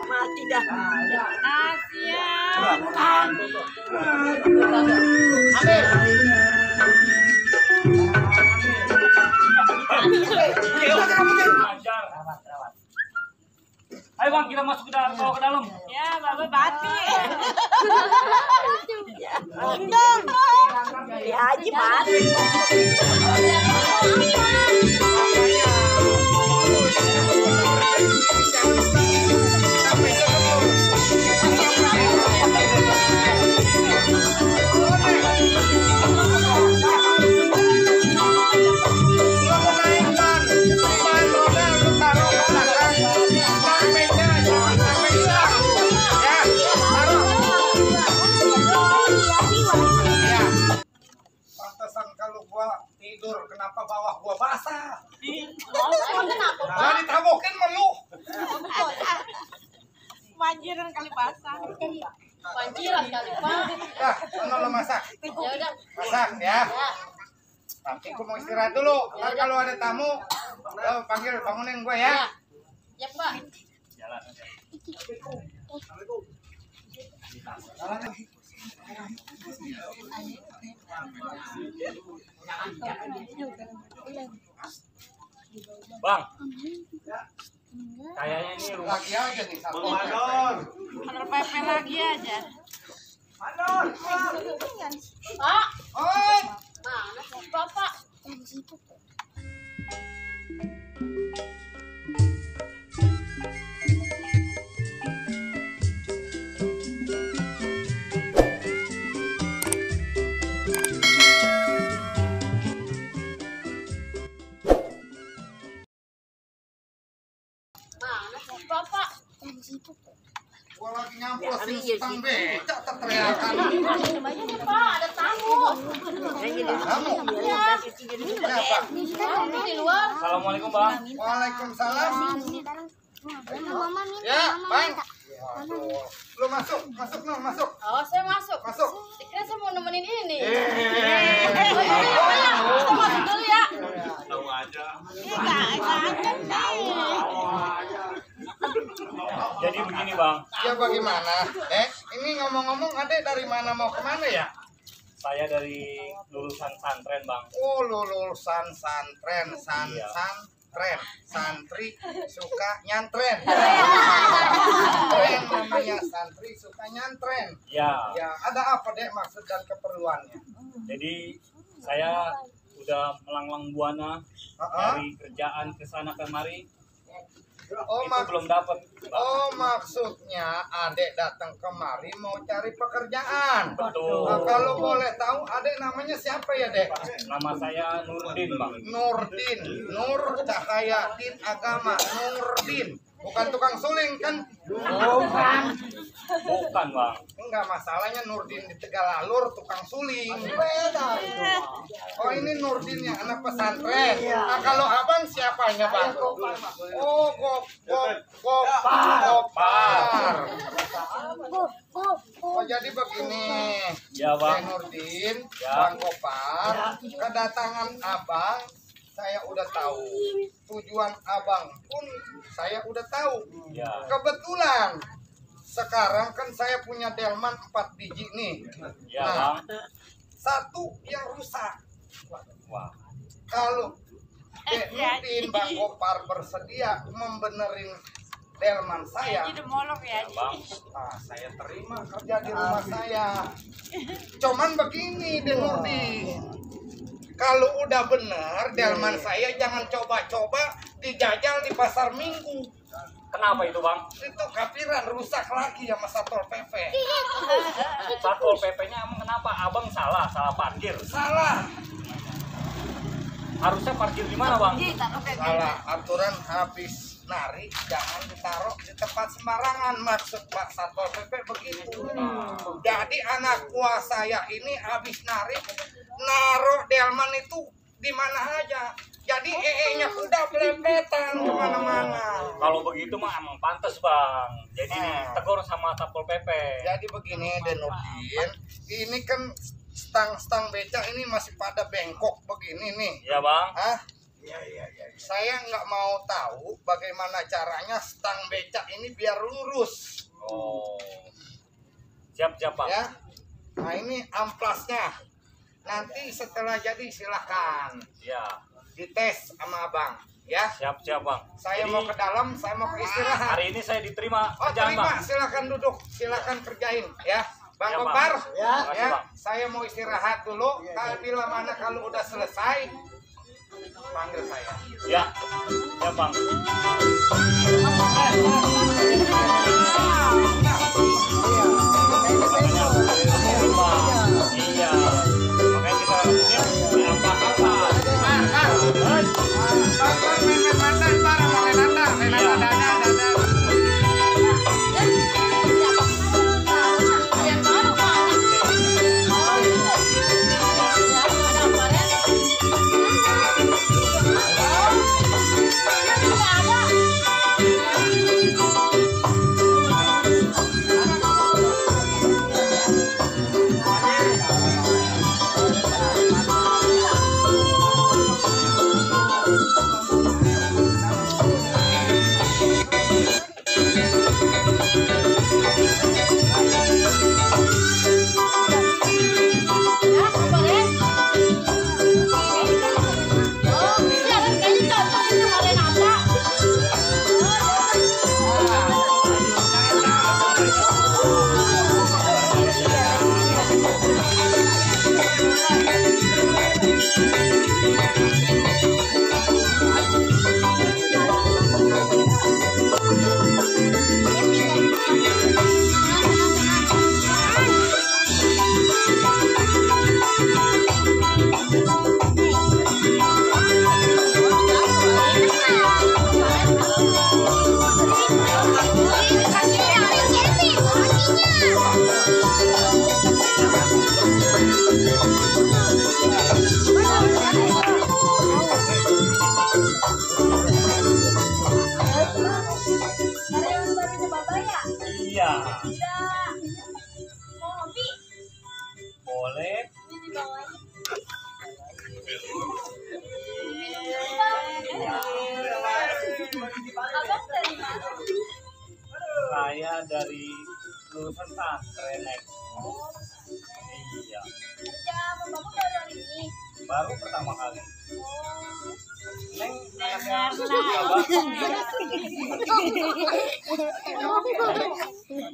Mati dah. Asia. Ayo bang, kita masuk ke dalam, bawa ke dalam. Ya, Bapak Bati. Ya Haji mati. Kalau gua tidur, kenapa bawah gua basah? Kenapa? Ditabokin meluh. Banjiran kali basah. Banjiran kali, Pak. Nah, mana lo masak? Ya udah. Masak ya. Nanti gua mau istirahat dulu. Ntar kalau ada tamu, lo panggil bangunin gua ya. Ya, Pak. Jalan aja. Bang, kayaknya ini rumah Lagi aja nih satu. Ada PP lagi aja. Pak. Oh, Mana sih, Bapak? Mana sih, Bapak? gua lagi nyamperin stang beca teriakan. Ini, Pak, ada tamu. Kamu? Siapa? Tamu di luar. Assalamualaikum bang. Waalaikumsalam. Ya, Bang. Lu masuk, masuk. Oh, saya masuk. Masuk. Dikira saya mau nemenin ini. Eh. Oh, iya, kita masuk dulu ya. Tahu aja. Jadi begini bang, Ya bagaimana? Ini ngomong-ngomong adek dari mana mau kemana ya? saya dari lulusan santren bang. Oh, lulusan santren, Iya. santren, santri suka nyantren. Santren namanya santri suka nyantren. Ya, Ya, ada apa dek maksud dan keperluannya? jadi saya udah melanglang buana Heeh. dari kerjaan ke sana kemari, Oh, itu belum dapat. oh, maksudnya adek datang kemari mau cari pekerjaan. Betul. Nah, kalau boleh tahu adek namanya siapa ya dek? Nama saya Nurdin bang. Nurdin, Nur Cahaya Din Agama, Nurdin. Bukan tukang suling kan? Bukan bang. Enggak, masalahnya Nurdin di Tegalalur tukang suling. Beda itu. Oh, ini Nurdin yang anak pesantren. Nah, kalau abang siapanya bang? Oh, Gopar. Oh, jadi begini. Ya bang. Nurdin, Ya. Bang Gopar, kedatangan abang saya udah tahu. Tujuan abang pun saya udah tahu. Ya. Kebetulan sekarang kan saya punya delman 4 biji nih. Ya Nah, bang. satu yang rusak. Wah. Kalau Dek Nurdin, Bang Gopar bersedia membenerin delman saya, Jadi demolok ya. Ya bang. nah, saya terima kerja di rumah saya. Cuman begini Dek Nurdin, kalau udah bener delman saya jangan coba-coba dijajal di pasar Minggu. Kenapa itu bang? Itu kapiran rusak lagi sama Satpol PP. Satpol PP-nya emang kenapa? Abang salah parkir. Salah. Harusnya parkir di mana bang? Salah aturan habis narik jangan ditaruh di tempat sembarangan, maksud Pak Satpol PP begitu. Jadi anak buah saya ini habis narik naruh delman itu di mana aja. Jadi nya udah belepetan kemana-mana. Kalau begitu mah emang pantas bang. Jadi ditegur sama Satpol PP. Jadi begini Denurdin, ini kan stang-stang beca ini masih pada bengkok begini nih. Ya bang. Hah? Iya. Saya nggak mau tahu bagaimana caranya stang becak ini biar lurus. Oh. Siap, Bang. Ya. Nah ini amplasnya. Nanti setelah jadi silakan Ya. dites sama abang. Ya. Siap, Bang. Saya Jadi, mau ke dalam, saya mau ke istirahat. hari ini saya diterima Oh kerjaan, Bang. terima, silakan duduk, silakan kerjain. Ya. Bang Ya, Bang. Kopar, Ya. Makasih, Bang. saya mau istirahat dulu. Bila mana kalau udah selesai, panggil saya. Ya. Ya, Bang. Iya. Makanya kita lakuin apa-apa. Iya. Boleh. Saya dari lulusan pesantren. Iya. Baru pertama kali. Neng,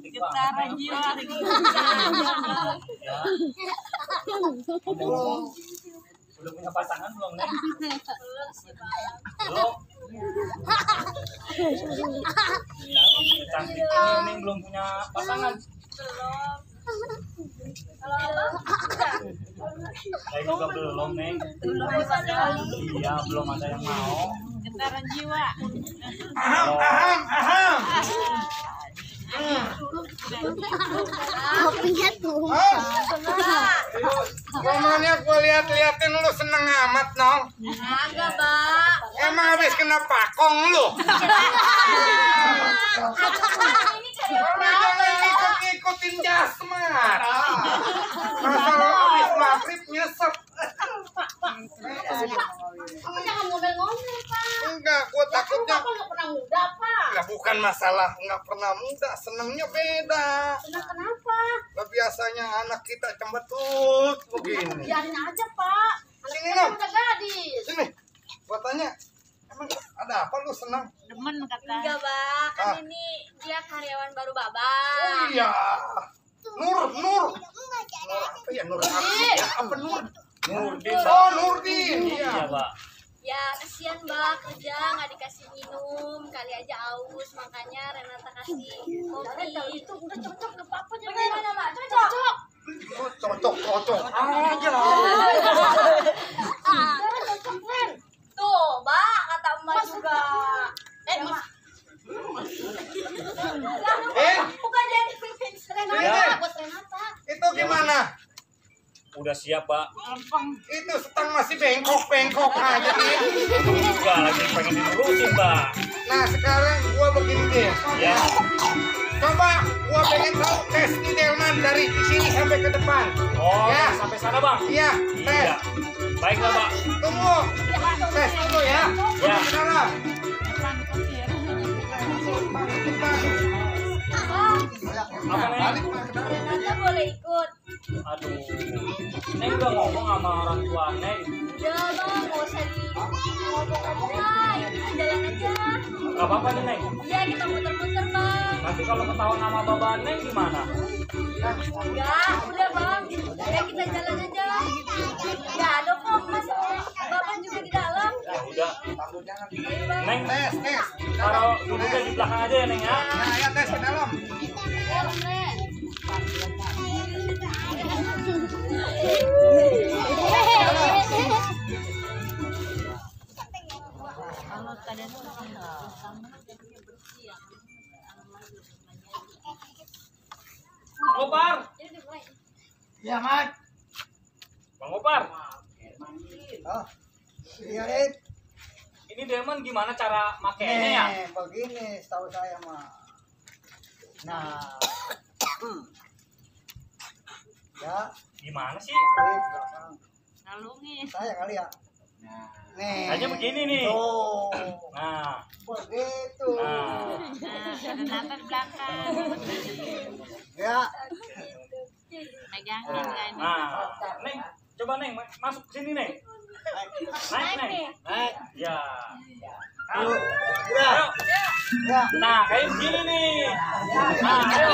Getaran jiwa. Ya. Udah punya pasangan belum, Neng? Belum. Cantik ini Neng belum punya pasangan. Saya juga belum, Neng. Iya, belum ada yang mau. Getaran jiwa. Aham. Kopinya tuh. Ngomongnya gue liatin lu seneng amat, Nong. Agak, Pak. Emang habis kena pakong lu. Jangan ikut-ikutin jasmar. Masalah habis maghrib nyesep. Apa jangan ngomel-ngomel, Pak? Enggak, gue takutnya. Bapak nggak pernah muda, Pak. Nah, bukan masalah nggak pernah muda, senengnya beda. Senang kenapa? Nah, biasanya anak kita cembetut begini. Biarin aja, Pak. Anak Sini, kita Nom. udah gadis. Sini, gua tanya, emang ada apa lu senang? Demen kata. Enggak, Pak. Kan Ah. ini dia karyawan baru Babak. Oh iya, Nur. Apa ya Nur? Ya, apa Nur? Nurdin. Oh Nurdin, Iya, iya. Pak. Ya, kasihan, Mbak. Kerja nggak dikasih minum. Kali aja aus. Makanya Renata kasih kopi. Itu udah cocok. Nggak apa-apa. Gimana, Mbak? Cocok. Oh, cocok aja. Cocok, Ren. Tuh, Mbak. Kata Mbak juga. Mas. Bukan jadi Renata. Ya. Buat Renata. Itu gimana? Udah siap, Pak. Lempeng. Itu setang masih bengkok aja nih. Kamu juga lagi pengen diurusin, Mbak. Nah sekarang gua begini deh. Ya. Coba gua pengen tahu tes di Delman dari sini sampai ke depan. Oh, Ya. sampai sana, Bang. Iya, tes. Iya. Baiklah, Pak. Tunggu. tes dulu ya. Ya. Ke dalam. Apa Neng? Balik Pak, ke dalam. Renata boleh ikut. Aduh, Neng udah ngomong sama orang tua Neng. Udah bang, gak usah di ngomong-ngomong lah. Kita jalan aja. Gak apa-apa nih Neng. Iya kita muter-muter bang. Nanti kalau ketahuan sama Bapak Neng gimana? Enggak, udah bang. Ya kita jalan aja. Ya ada kok mas. Bapak juga di dalam. Ya udah, Ayo bang. Neng, Tes, tes. taruh duduknya di belakang aja ya Neng ya. Nah, ya tes ke dalam. Ya Nek. Bang Gopar, Ya, Mat. Bang Gopar. Oh. Iya, Ed. Ini Demon gimana cara makainya ya? Begini setahu saya mah. Nah. Ya, Gimana sih? di belakang. Ngalungin. Saya kali ya. Nih. Hanya begini nih. Tuh. Nah, Begitu. nah. Renata di belakang. Ya. Megangin kan. Nah, Neng, coba Neng masuk ke sini Neng. Naik Neng. Naik. Ya. Ayo. Ayo. Ya. Nah, kayak begini nih. Nah, ayo.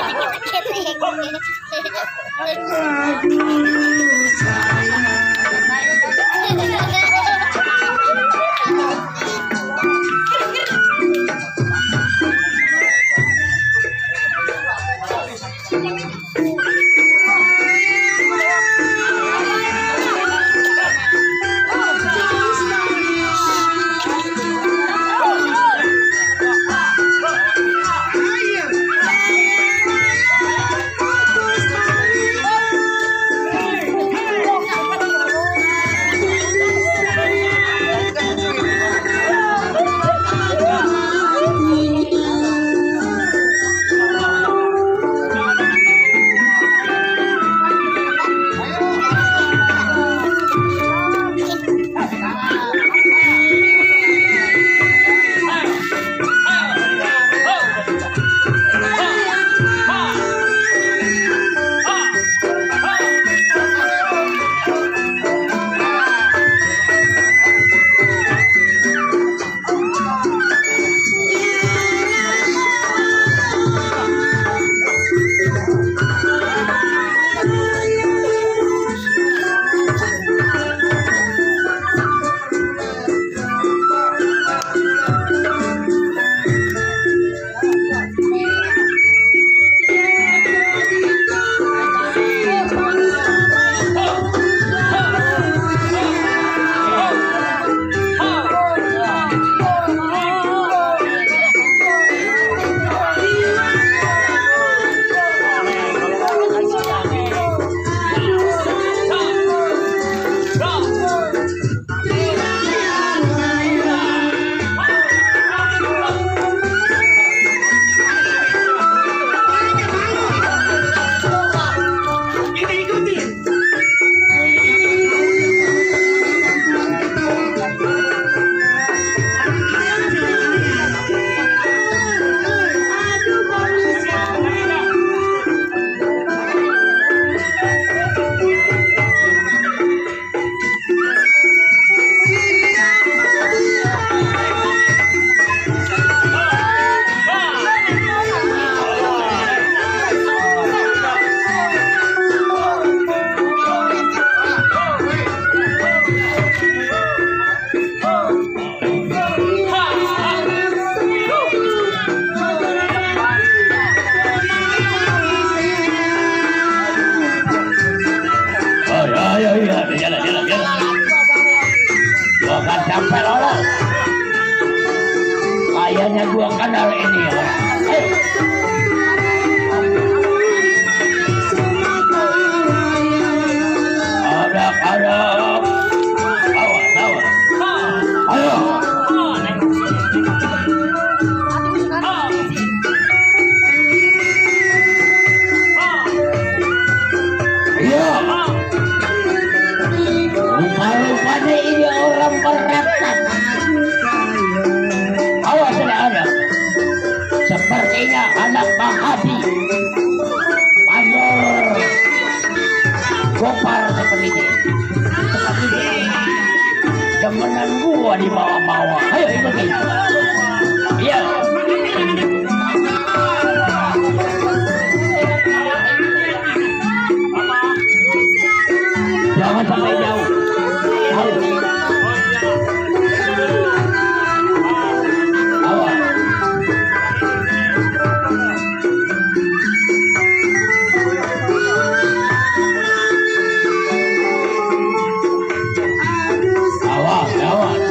sampai lolos. Kayaknya gua kenal ini orang. Adak-adak. Awas, awas. Ayo. Iya. Rupanya ini orang berat. gua dibawa-bawa. Ayo ikutin. Iya. Jangan sampai jauh. Awas. Awas, awas.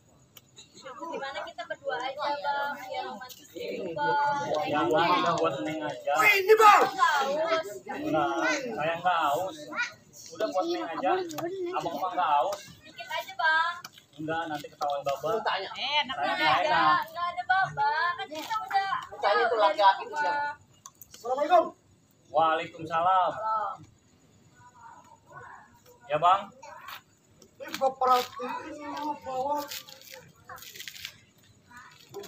Gimana kita berdua aja bang, biar romantis gitu bang. Yang udah buat Neng aja. Ini bang. Haus. Nah, saya nggak haus. Udah buat Neng aja. Abang mah nggak haus. Dikit aja bang. Enggak, nanti ketahuan Baba. Enak Saya udah. nggak enak. Nggak ada baba, kan kita udah. Tanya tuh laki-laki tuh siapa? Assalamualaikum. Waalaikumsalam. Ya bang. Ini gua perhatiin lu bawa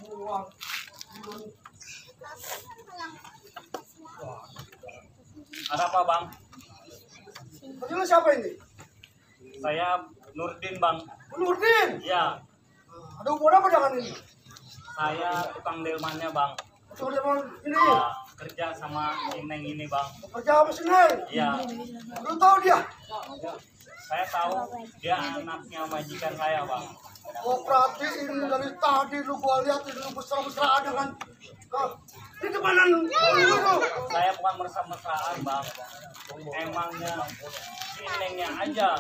uang. Ada apa bang? Ini siapa ini? Saya Nurdin bang. Nurdin. Ya, Ada hubungan apa dengan ini? saya tukang delmannya bang. Coba dia mau ini. Ya, kerja sama si Neng ini bang. Kerja apa sih Neng? Ya, Lu tahu dia? saya tahu dia anaknya majikan saya bang. Gua perhatiin dari tadi lu gua lihat lu mesra-mesraan dengan ini kemana lu? Saya bukan mesra-mesraan bang. Emangnya si Nengnya aja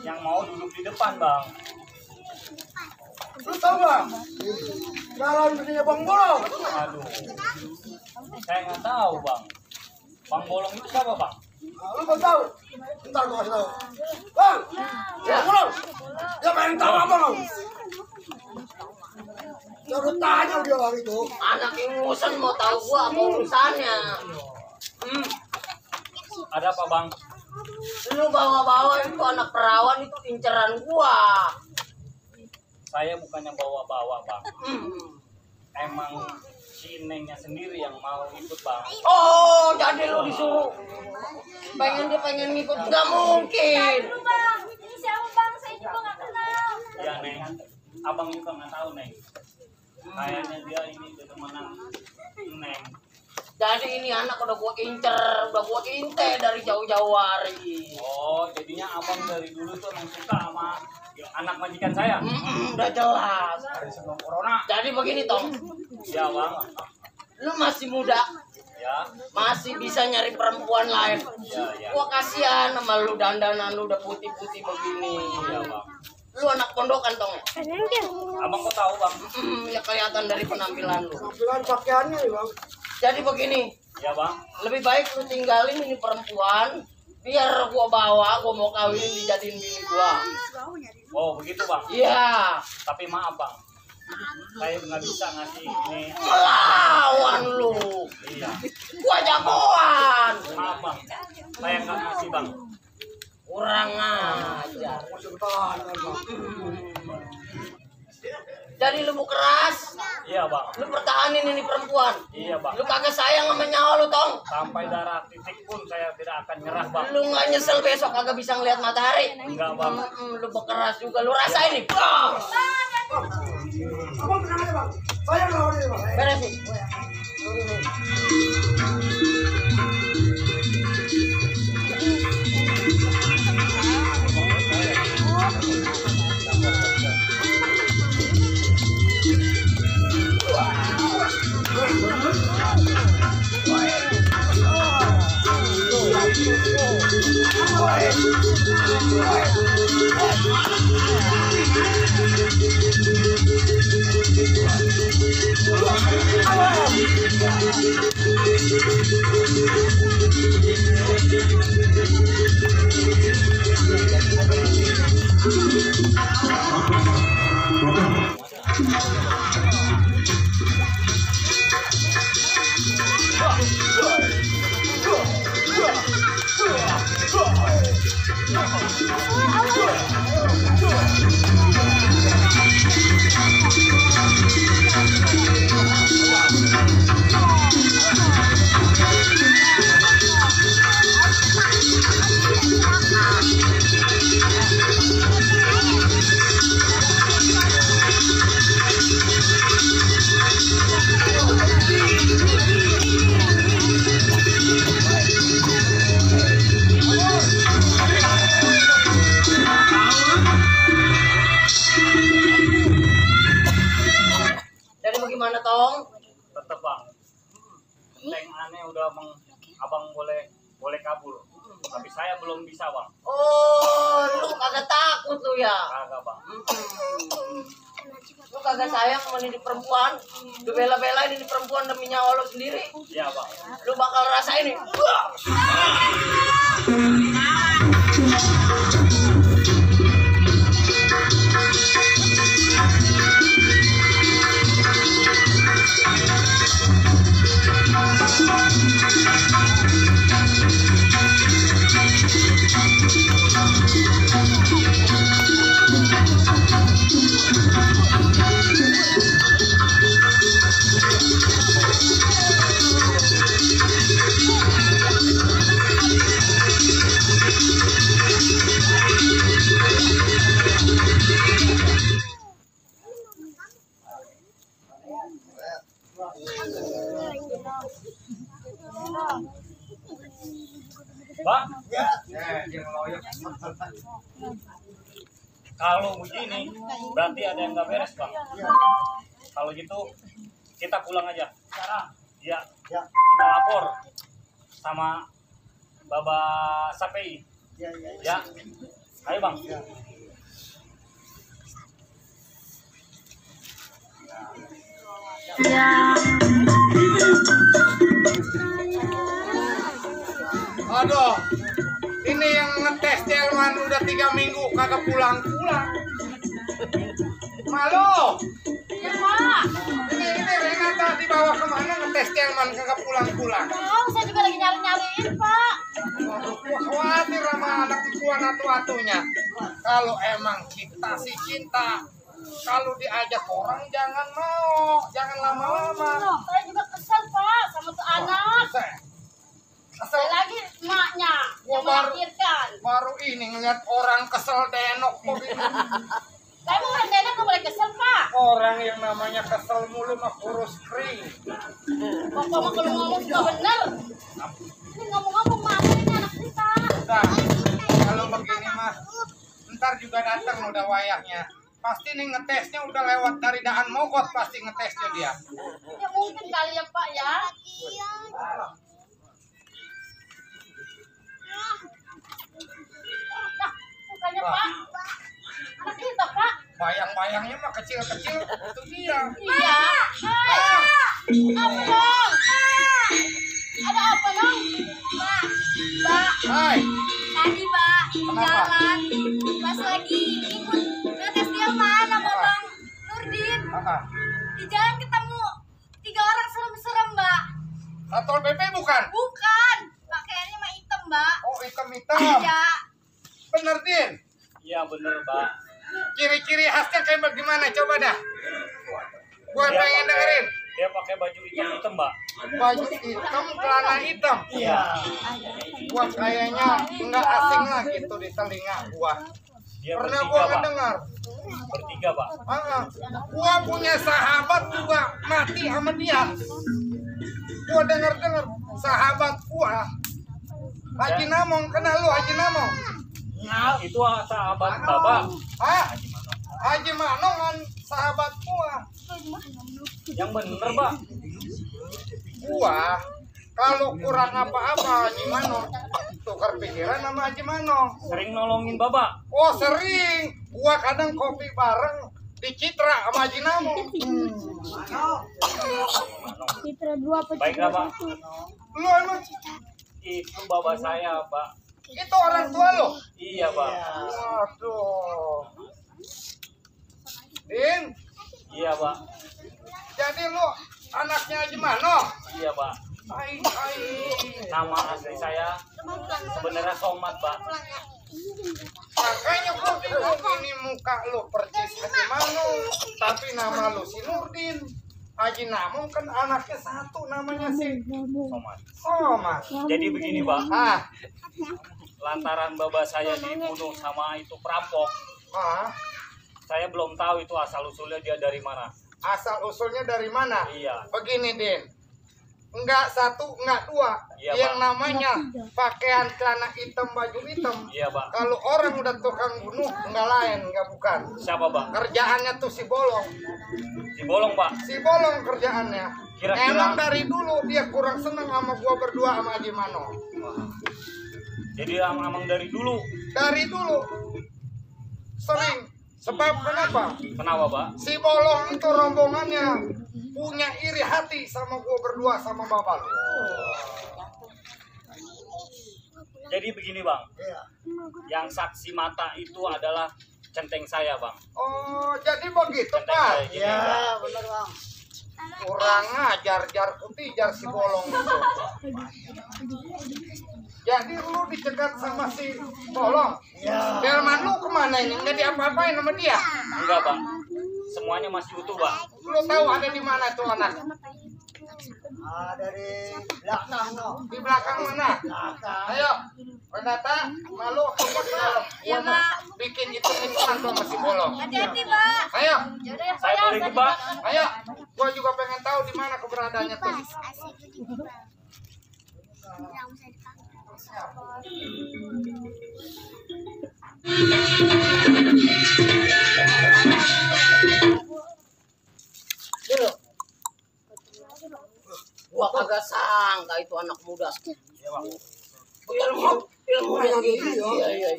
yang mau duduk di depan bang. Lu tahu nggak? Jalan bisnisnya Bang Bolong. Aduh, saya nggak tahu bang. Bang Bolong itu siapa bang? Nah, lu nggak tahu? Bentar gua kasih tahu. Bang, Bang Bolong. Dia pengen tahu apa lu? Ya udah tanya dia bang itu. Anak ingusan mau tahu gua apa urusannya. Ada apa bang? Lu bawa-bawa itu anak perawan itu inceran gua. Saya bukannya bawa-bawa bang. Emang si Nengnya sendiri yang mau ikut bang. Oh, jadi lu disuruh dia pengen ngikut, nggak mungkin. Aduh bang, ini siapa bang? Saya juga nggak kenal. Ya Neng, abang juga nggak tahu Neng. Kayaknya dia ini temenan Neng. Jadi ini anak udah gua incer, udah gua inte dari jauh-jauh hari. Oh, jadinya abang dari dulu tuh emang suka sama anak majikan saya. Udah jelas. Dari sebelum corona. Jadi begini Tong, Ya bang. lu masih muda, Ya. masih bisa nyari perempuan lain. Ya. Gua kasihan sama lu, dandanan lu udah putih-putih begini. Ya bang. Lu anak pondokan Tong. Abang kok tahu bang? Ya kelihatan dari penampilan lu. Tampilan pakaiannya ya bang. Jadi begini, Ya bang. lebih baik lu tinggalin ini perempuan, biar gua bawa, gua mau kawinin dijadiin bini gua. Oh begitu bang. Iya, Tapi maaf bang. Saya nggak bisa ngasih ini. melawan lu. Iya. Gua jagoan. Maaf bang. Saya nggak ngasih bang. Kurang ajar. Masih bertahan bang. Jadi lu mau keras, Iya bang. lu pertahanin ini perempuan. Iya bang. Lu kagak sayang sama nyawa lu Tong. Sampai darah titik pun saya tidak akan nyerah bang. Lu nggak nyesel besok kagak bisa ngeliat matahari. Enggak bang. Lu berkeras juga, lu rasain nih. Bang. Abang tenang aja bang. Saya ngelawan ini bang. Beresin. Oh, bagaimana tong? Tetep bang. Neng aneh udah abang boleh kabur. Tapi saya belum bisa bang. Oh, lu kagak takut lu ya? Kagak bang. Lu kagak sayang sama ini perempuan? Lu bela-belain ini perempuan demi nyawa lu sendiri? Iya bang. Lu bakal rasain ini. Bang, Ya, dia ngeloyok. kalau begini berarti ada yang nggak beres bang. Kalau gitu kita pulang aja. Ya, kita lapor sama Baba Sapei. Ya, ayo bang. Aduh, ini yang ngetes delman udah 3 minggu kagak pulang-pulang. Malu. Ya, Pak. Ini Renata dibawa kemana ngetes delman kagak pulang-pulang. Bang, saya juga lagi nyari-nyariin, Pak. Gua khawatir sama anak tua atu-atunya. Kalau emang cinta sih cinta. Kalau diajak orang jangan mau, jangan lama-lama. Saya juga kesel, Pak, sama tuh anak. Kesel Lagi emaknya Gua yang baru- melahirkan. baru ini ngeliat orang kesel denok begini. Saya mau orang nenek nggak boleh kesel, Pak. Orang yang namanya kesel mulu mah kurus kering. Bapak mah kalau ngomong juga bener. Ini ngomong-ngomong mana ini anak kita? Udah, kalau begini mah ntar juga datang udah wayahnya. Pasti nih ngetesnya udah lewat dari Daan Mogot, pasti ngetesnya dia. Ya mungkin kali ya, Pak ya. Nah, bukannya Pak. Anak kita, Pak. Bayang-bayangnya mah kecil-kecil, itu dia. Iya. Hai. Apa, Bang? Ada apa, Bang? Mbak. Hai, Tadi, Mbak, di Kenapa? jalan. Pas lagi ikut ngetes delman sama Bang Nurdin. apa? Di jalan ketemu 3 orang serem-serem, Mbak. Satpol PP bukan? Bukan. Pakaiannya mah hitam, Mbak. Oh, hitam-hitam. Iya. Bener, Din. Iya bener bang. Ciri-ciri khasnya kayak bagaimana? Coba dah. Gua Dia pengen pakai- dengerin. Dia pakai baju hitam mbak. Baju hitam, celana hitam. Iya. Gua kayaknya nggak asing lah gitu di telinga gua. Dia Pernah bertiga gua bang. ngedengar. Bertiga bang. Gua punya sahabat juga mati sama dia. Gua dengar sahabat gua Haji Namong, kenal lu Haji Namong? Nah, itu sahabat bapak. Hah? Haji Manong kan sahabat gua. Yang bener mbak. Gua kalau kurang apa-apa Haji Manong tukar pikiran sama Haji Manong. Sering nolongin bapak. Oh sering, gua kadang kopi bareng di Citra sama Haji Namong. Baiklah pak. Lu emang Itu bapak saya pak. itu orang tua lo? Iya pak. Waduh. Din, Iya pak. jadi lu anaknya Haji Manong? Iya pak. Hai. Nama asli saya sebenarnya Somad pak. Makanya gua bingung ini muka lu persis Haji Manong, tapi nama lu si Nurdin. Haji Namong kan anaknya satu namanya si Somad. Oh mas. Jadi begini pak. Ah, Lantaran bapak saya dibunuh sama itu perampok. ah, Saya belum tahu itu asal usulnya dia dari mana. asal usulnya dari mana? Iya. Begini Din, enggak satu, enggak dua. Iya, Yang Pak. namanya pakaian celana hitam, baju hitam. Iya, Pak. Kalau orang udah tukang bunuh, enggak lain, enggak bukan. Siapa, Pak? Kerjaannya tuh si Bolong. Si Bolong, Pak. Si Bolong kerjaannya. Kira-kira- Emang dari dulu dia kurang seneng sama gua berdua sama Haji Mano. Jadi amang dari dulu. Dari dulu sering. Sebab kenapa? Kenapa, Pak? Si Bolong itu rombongannya punya iri hati sama gua berdua sama Bapak. Jadi begini, Bang. Yang saksi mata itu adalah centeng saya, Bang. Oh, jadi begitu, Centeng Pak. saya gini, Bang. Kurang ajar jar putih jar si Bolong itu. Jadi lu dicegat sama si Bolong. Delman lu kemana ini? Nggak diapa-apain sama dia. Enggak, Bang. Semuanya masih utuh, Bang. Lu tahu ada di mana tuh anak? Ada di belakang no. Di belakang mana? Ayo, Renata, malu kamu ke dalam. Gua mau bikin hitung-hitungan tuh sama si Bolong. Hati-hati, Pak. Ayo, Yaudah ya, Pak. Saya boleh ikut, Pak? ayo. Gua juga pengen tahu di mana keberadaannya tuh. Dulu. Gua kagak sangka itu anak muda. Ilmunya gitu. Iya.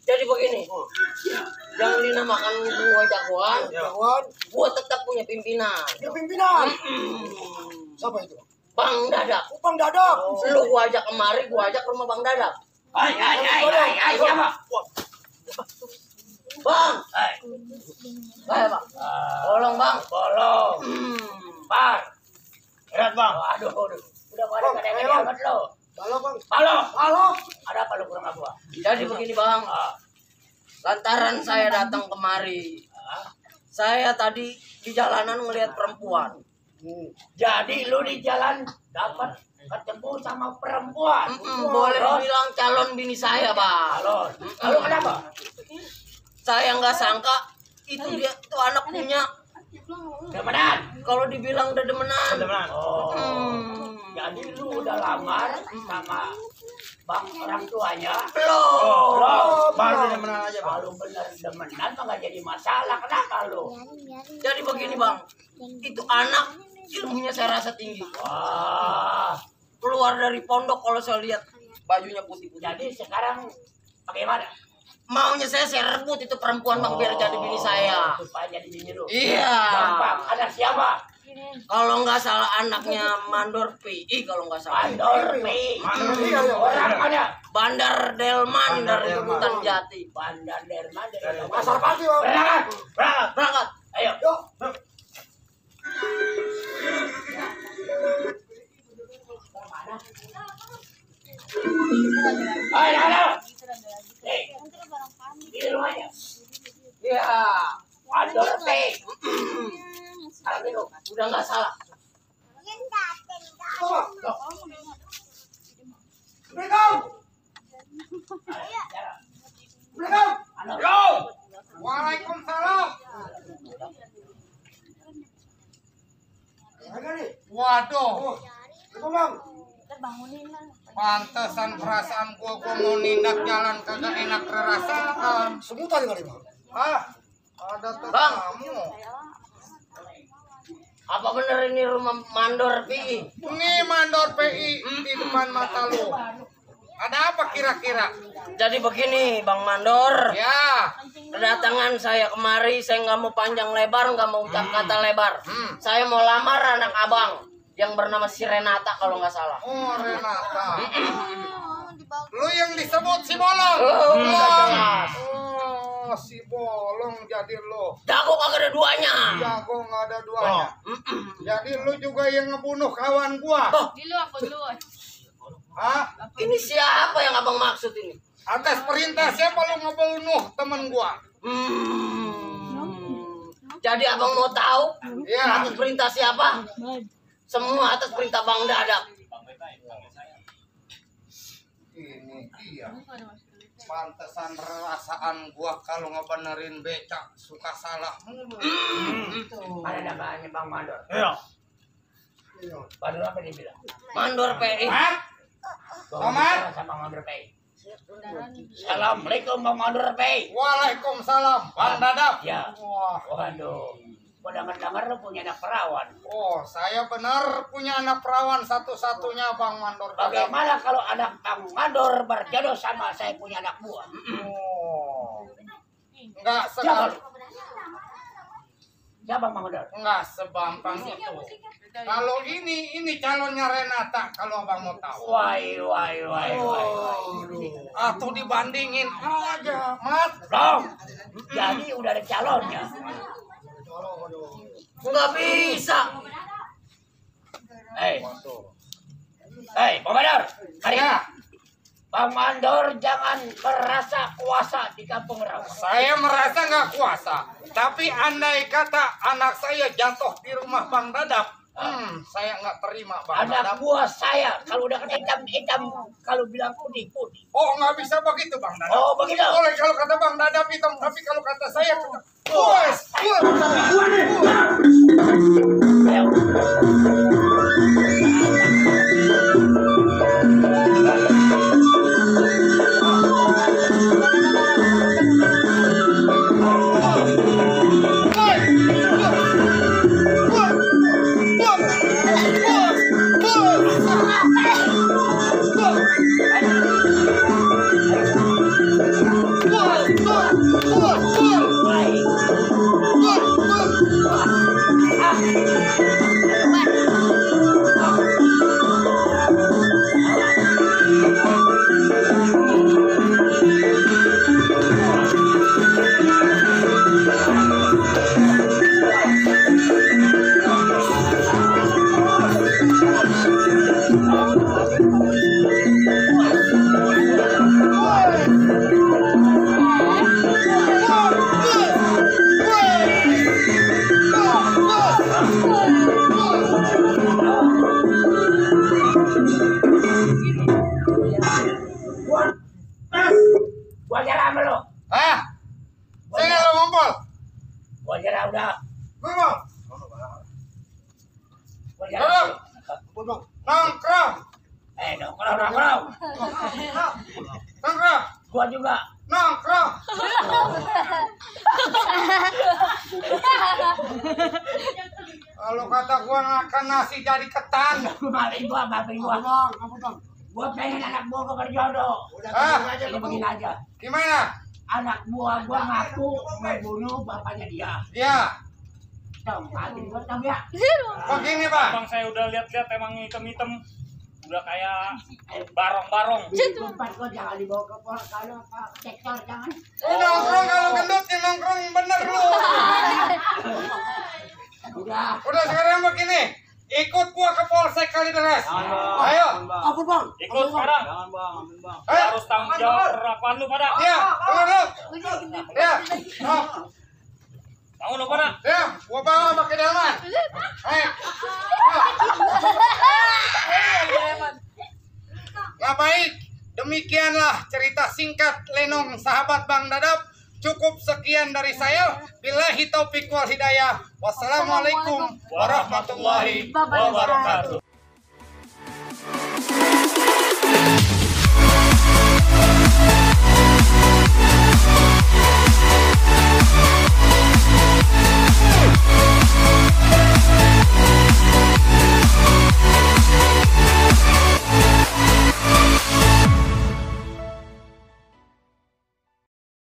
Jadi begini. Jangan dinamakan gua jagoan. Gua tetap punya pimpinan. Dia pimpinan. Siapa itu? Bang Dadak. Upang Dadak. Lu gua ajak kemari, gua ajak ke rumah Bang Dadak. Hai, siapa? Bang. Ayo, Bang. Tolong, Bang. Bolong. Par. Berat, Bang. Aduh. Udah pada kadang-kadang banget lo. Halo, Bang. Halo. Ada apa lo kurang apa? Jadi begini, Bang. Lantaran saya datang kemari. Saya tadi di jalanan ngelihat perempuan. Jadi lu di jalan dapat ketemu sama perempuan. Boleh bilang calon bini saya, Bang. Lalu kenapa? Saya nggak sangka itu dia itu anak punya. Demenan. Kalau dibilang udah demenan. Oh. Jadi lu udah lamar sama bang orang tuanya. Belum. Baru demenan aja, Bang. Kalau benar demenan mah nggak jadi masalah. Kenapa lu? Jadi begini, Bang. Itu anak ilmunya saya rasa tinggi. Wah. Keluar dari pondok kalau saya lihat bajunya putih-putih. Jadi sekarang bagaimana? Maunya saya rebut itu perempuan, Bang, biar jadi bini saya. Supaya jadi bini lu. Iya. Gampang. Ada siapa? Kalau nggak salah anaknya Mandor PI kalau nggak salah. Mandor P. Orang mana? Bandar Delman dari Hutan Jati. Bandar Derman dari Pasar Pati, Bang. Berangkat. Ayo. Yuk. Ayo. Di rumahnya. Iya. Mandor P. Aduh, udah nggak salah. Waalaikumsalam. Ada nih. Waduh, Itu, Bang. pantesan perasaan gua mau nindak jalan kagak enak perasaan. Semutan kali, Bang. Ada Bang. tetamu. Apa bener ini rumah Mandor PI? Ini Mandor PI di depan mata lu. Ada apa kira-kira? Jadi begini, Bang Mandor. Ya, Kedatangan saya kemari, saya nggak mau panjang lebar, nggak mau ucap kata lebar. Saya mau lamar anak abang yang bernama si Renata kalau nggak salah. oh Renata. Lu yang disebut si Bolong. Jelas. Oh, si Bolong jadi lu. Jago kagak ada duanya. Jago nggak ada duanya. Jadi lu juga yang ngebunuh kawan gua. Hah? Ini siapa yang abang maksud ini? Atas perintah siapa lu ngebunuh temen gua? Jadi abang mau tahu Ya. atas perintah siapa? Semua atas perintah Bang Dadak. Ini dia. Pantesan perasaan gua kalau ngebenerin becak suka salah mulu. Ada namanya Bang Mandor. Iya. Mandor apa dia bilang? Mandor PI. Mat, Tomat. Sama mandor PI. Assalamualaikum Bang Mandor PI. Waalaikumsalam, Bang Dadap. Ya. Wah, Waduh. Gua dengar-dengar lu punya anak perawan. oh saya benar punya anak perawan satu-satunya Bang Mandor Dadap. Bagaimana kalau anak Bang Mandor berjodoh sama saya punya anak buah? Oh, enggak Siapa? sekali, Siapa Bang Mandor? enggak sebampang itu. Kalau ini calonnya Renata kalau Abang mau tahu. Wai. Atau dibandingin aja, Mat. Dong. Jadi udah ada calonnya. Nggak bisa. Hei, Bang Mandor, hari Ya, Bang Mandor jangan merasa kuasa di kampung rawa. saya merasa nggak kuasa. Tapi andai kata anak saya jatuh di rumah Bang Dadap, saya nggak terima Bang Anak Dadap. buah saya kalau udah hitam, kalau bilang putih. Oh, nggak bisa begitu Bang Dadap. Oh, begitu. Boleh kalau kata Bang Dadap hitam, tapi kalau kata saya Gua jarang sama lo. Hah? Saya nggak ngompol. Gua jarang udah. Ngomong. Gua jarang. Nongkrong. Nongkrong. Nongkrong. Gua juga. Nongkrong. Kalau kata gua makan nasi jadi ketan. Maafin gua. Gua pengen anak buah gua berjodoh. Hah? Ini begini aja. Gimana? Anak buah gua ngaku membunuh bapaknya dia. Ya, Dong, maafin gua dong ya. begini Pak. Bang saya udah lihat-lihat emang hitam-hitam. Udah kayak barong-barong. Tempat gua jangan dibawa ke pos kalau sektor jangan. Nongkrong kalau gendut ya nongkrong bener lu. Udah sekarang begini. Ikut gua ke Polsek Kalideres. Ayo. Ampun bang. Ikut sekarang. Ayo. Harus tanggung jawab perlakuan lu pada. Ya, tunggu dulu. Ya. Oh. Bangun lu pada. Ya, gua bawa pakai delman. Ayo. Nah baik, demikianlah cerita singkat Lenong sahabat Bang Dadap. Cukup sekian dari saya. Billahi taufiq wal hidayah. Wassalamualaikum warahmatullahi wabarakatuh.